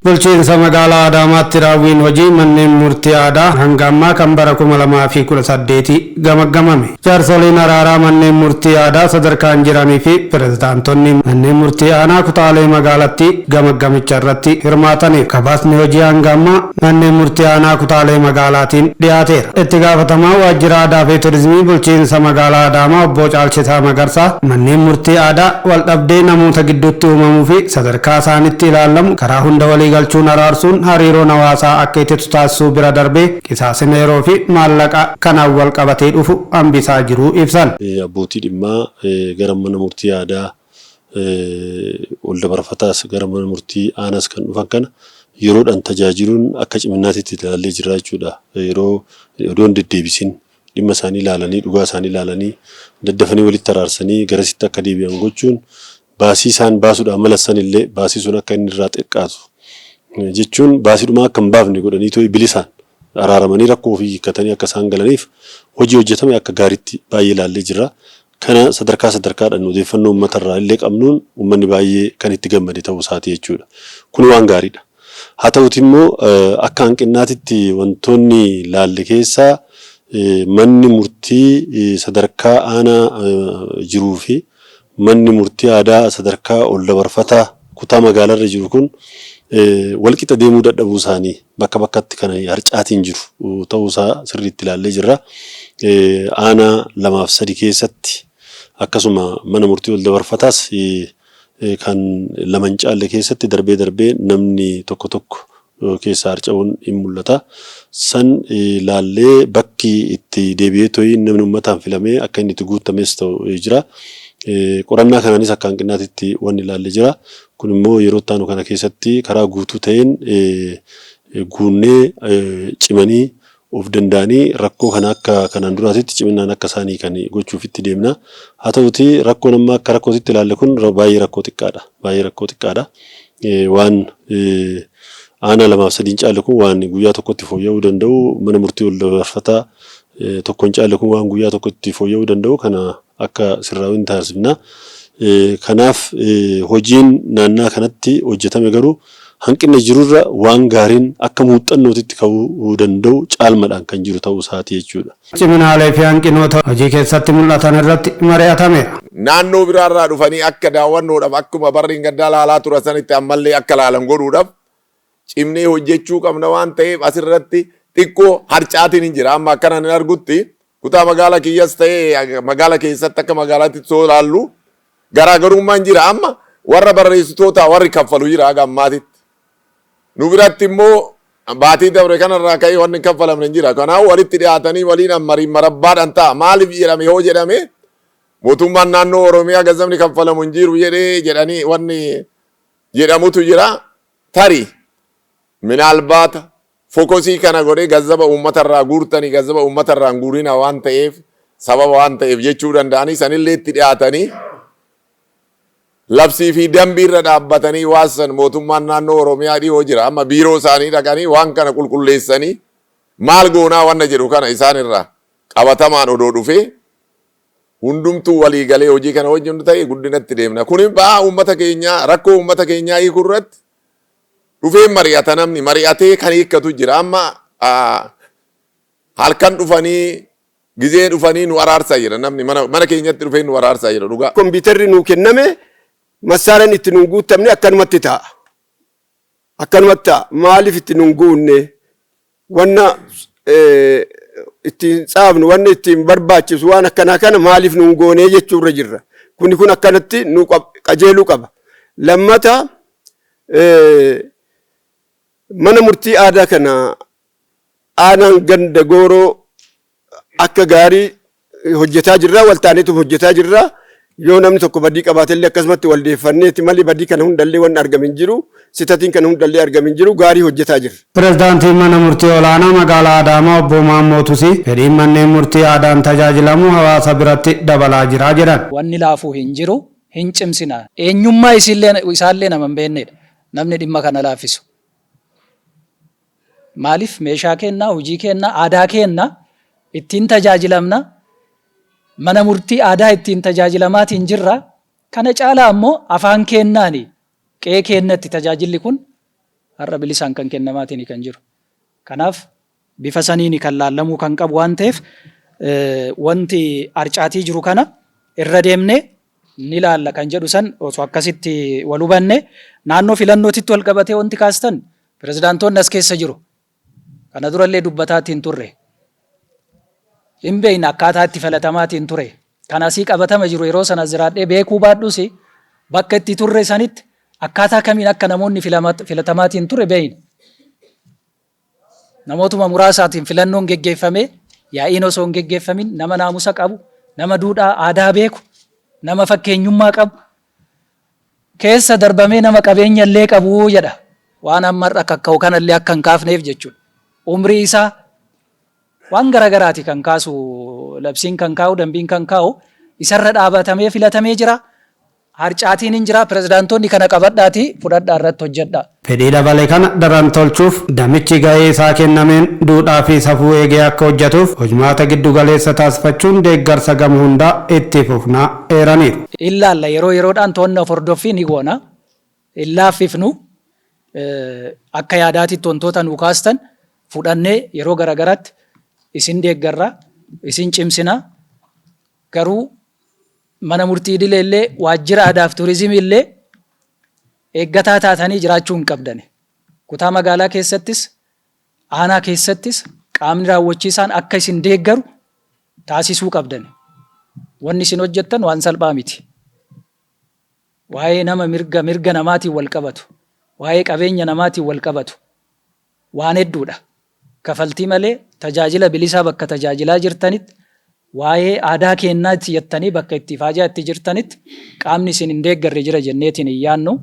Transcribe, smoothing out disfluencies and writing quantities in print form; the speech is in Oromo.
Bulchiinsa magaalaa Adaamaatti raawwiin hojii manneen murtii aadaa hanga ammaa kan bara 2018 gamaggamame. Jaarsoliin araaraa manneen murtii aadaa sadarkaan jiranii fi pirezidaantonni manneen murtii aanaa kutaalee magaalattii gamaggamicha irratti hirmaataniiru. Gabaasni hojii hanga ammaa manneen murtii aanaa kutaalee magaalaatiin dhiyaateera. Itti gaafatamaa waajjira aadaa fi turizimii bulchiinsa magaalaa Adaamaa obbo Caalchisaa Magarsaa manneen murtii aadaa waldhabdee namoota gidduutti uumamuu fi sadarkaa isaanitti ilaalamu karaa hunda walii galchuun araarsuun hariiroon hawaasaa akka ititu taasisuu bira darbee qisaasina yeroo fi maallaqa kanaan wal qabatee dhufu hambisaa jiruu ibsan. Abbootii dhimmaa gara mana murtii aadaa ol dabarfataas gara mana murtii aanaas kan dhufan kana yeroodhaan tajaajiluun akka ciminaatitti ilaallee jirra jechuudha. Yeroo odoo hin deddeebisin dhimma isaanii ilaalanii dhugaa isaanii ilaalanii daddafanii walitti araarsanii garasitti akka deebi'an gochuun baasii isaan baasuudhaan malassan illee baasii sun akka inni irraa xiqqaatu jechuun baasiidhumaa akka hin baafne godhanii too'i bilisaan araaramanii rakkoo ofii hiikkatanii akka isaan galaniif hojii hojjetame akka gaariitti baay'ee ilaallee jirra. Kana sadarkaa sadarkaadhaan odeeffannoo uummatarraa illee qabnuun uummanni baay'ee kan itti gammade ta'uu isaati jechuudha. Kun waan gaariidha. Haa ta'uti immoo akka hanqinnaatitti wantoonni laalle keessaa manni murtii sadarkaa aanaa jiruu fi manni murtii aadaa sadarkaa ol dabarfataa kutaa magaalarra jiru kun walqixa deemuu dadhabuu isaanii bakka bakkatti kan harcaatiin jiru ta'uusaa sirriitti ilaallee jirra. Aanaa lamaaf sadi keessatti akkasuma mana murtii ol dabarfataas kan lama hin caalle keessatti darbee darbee namni tokko tokko keessaa harca'uun hin mul'ata. San laallee bakki itti deebi'ee to'ii namni uummataan filamee akka inni itti guutames ta'u jira. Qorannaa kanaanis akka hanqinaatitti wanni ilaalle jira. Kun immoo yeroo itti aanu kana keessatti karaa guutuu ta'een guunnee cimanii of danda'anii rakkoo kana akka kanaan duraatitti ciminaan akka isaanii kan gochuuf itti deemna. Haa ta'uti rakkoon amma akka rakkootitti ilaalle kun baay'ee rakkoo xiqqaadha. Baay'ee rakkoo xiqqaadha. Waan aanaa lamaaf sadiin caalle kun waan guyyaa tokkotti fooyya'uu danda'u mana murtii ol dabarfataa tokkoon caalle kun waan guyyaa tokkotti fooyya'uu danda'u kana akka sirraa'u hin taasifna. Kanaaf hojiin naannaa kanatti hojjetame garuu hanqina jirurra waan gaariin akka muuxannootitti ka'uu danda'u caalmadhaan kan jiru ta'uu isaati jechuudha. Ciminaalee fi hanqinoota hojii keessatti mul'atan irratti mari'atameera. Naannoo biraarraa dhufanii akka daawwannoodhaaf akkuma barriin gaddaa laalaa turan sanitti ammallee akka laalan godhuudhaaf cimnee hojjechuu qabna waan ta'eef asirratti xiqqoo harcaatiin hin jira. Amma akkanaan hin argutti kutaa magaala kiyyas ta'ee magaala keessatti akka magaalaatti soo laallu garaagarummaan jira. Amma warra barreessitoota warri kaffalu jira haga ammaatitti. Nu biratti immoo baatii dabre kanarraa ka'ee wanni hin kaffalamne hin jira. Kanaaf walitti dhiyaatanii waliin mariin marabbaadhaan ta'a. Maaliif jedhame yoo jedhame mootummaan naannoo Oromiyaa gazabni kaffalamu hin jiru jedhee jedhanii wanni jedhamutu jira. Tarii minaalbaata fokosii kana godhee gazaba uummatarraa guurtanii gazaba uummatarraa hin guurina waan ta'eef sababa waan ta'eef jechuu danda'anii sanillee itti dhiyaatanii labsii fi dambii irra dhaabbatanii waasan mootummaan naannoo Oromiyaa dhiyoo jira. Amma biiroo isaanii dhaqanii waan kana qulqulleessanii maal goonaa wanna jedhu kana isaan irraa qabatamaan odoo dhufee hundumtuu walii galee hojii kana hojjennu ta'e guddinatti deemna. Kun ba'aa uummata keenyaa rakkoo uummata keenyaa hiikuu irratti dhufee mari'ata namni mari'atee kan hiikkatu jira. Amma halkan dhufanii gizee dhufanii nu araarsaa jira namni mana keenyatti dhufee nu araarsaa jira dhugaa. Kompiitarri nuu kenname massaaraan itti nuun guuttamne akkanumatti taa'a. Akkanumatti taa'a. Maaliif itti nuun guunne? Wanna ittiin tsaafnu, wanna ittiin barbaachisu waan akkanaa kana maaliif nuun goonee jechuurra jirra. Kuni kun akkanatti nu qajeeluu qaba. Lammata mana murtii aadaa kana aanaan ganda gooroo akka gaarii hojjetaa jirra, wal taaneetu hojjetaa jirra. Yoo namni tokko badii qabaatellee akkasumatti wal deeffanneeti malee badii kana hundallee wanni argame hin jiru. Sitatiin kana hundallee argame hin jiru. Gaarii hojjetaa jirra. Pirezidaantiin mana murtii olaanaa magaalaa Adaamaa obbo Maammoo Tusii fedhiin manneen murtii aadaan tajaajilamuu hawaasa biratti dabalaa jira jedhan. Wanni laafuu hin jiru, hin cimsina. Eenyummaa isaallee nama hin beeknedha namni dhimma kana laaffisu. Maaliif meeshaa keenna, hojii keenna, aadaa keenna ittiin tajaajilamna. Mana murtii aadaa ittiin tajaajilamaatiin jirra. Kana caalaa ammoo afaan keennaani qe'ee keennatti tajaajilli kun har'a bilisaan kan kennamaatiin kan jiru. Kanaaf bifa saniin kan laallamuu kan qabu waan ta'eef, wanti harcaatii jiru kana irra deemnee ni laalla kan jedhu san osoo akkasitti wal hubanne. Naannoo filannootitti wal qabatee wanti kaastan, pirezidaantoonni as keessa jiru. Kana durallee dubbataatiin turre. Hin beekna akkaataa itti filatamaatiin ture. Kan asii qabatama jiru yeroo sana jiraadhee beekuu baadhus, bakka itti turre sanitti akkaataa kamiin akka namoonni filatamaatiin ture beekna. Namootuma muraasaatiin filannoon geggeeffamee, yaa'iin osoo hin geggeeffamin, nama naamusa qabu, nama duudhaa aadaa beeku, nama fakkeenyummaa qabu, keessa darbamee nama qabeenya illee qabu jedha. Waan amma irra kakka'u kanallee akka hin kaafneef jechuudha. Umrii isaa waan garagaraati kan kaasu, labsiin kan kaa'u, dambiin kan kaa'u, isarra dhaabatamee filatamee jira. Harcaatiin hin jira. Pirezidaantoonni kana qabadhaati fudhadhaa, irratti hojjedhaa. Fedhii dabale kana daran tolchuuf damichi gahee isaa kennameen duudhaa fi safuu eegee akka hojjetuuf hojmaata giddu galeessa taasifachuun deeggarsa gama hundaa itti fufnaa eeraniiru. Ilaalla, yeroo yeroodhaan to'annoo hordoffii ni goona. Hin laaffifnu. Akka yaadaatitti wantoota nuu kaastan fudhannee yeroo garagaraatti isin deeggarra, isin cimsina. Garuu mana murtii idilee illee, waajjira aadaaf turizimii illee eeggataa taatanii jiraachuu hin qabdani. Kutaa magaalaa keessattis, aanaa keessattis qaamni raawwachiisaan akka isin deeggaru taasisuu qabdani. Wanni isin hojjettan waan salphaa miti. Waa'ee nama mirga namaatiin wal qabatu, waa'ee qabeenya namaatiin wal qabatu waan hedduudha. Kafaltii malee tajaajila bilisaa bakka tajaajilaa jirtanitti, waa'ee aadaa keennaatti jettanii bakka itti ifaajaa itti jirtanitti, qaamni isin hin deeggarre jira jenneetiin hin yaannu.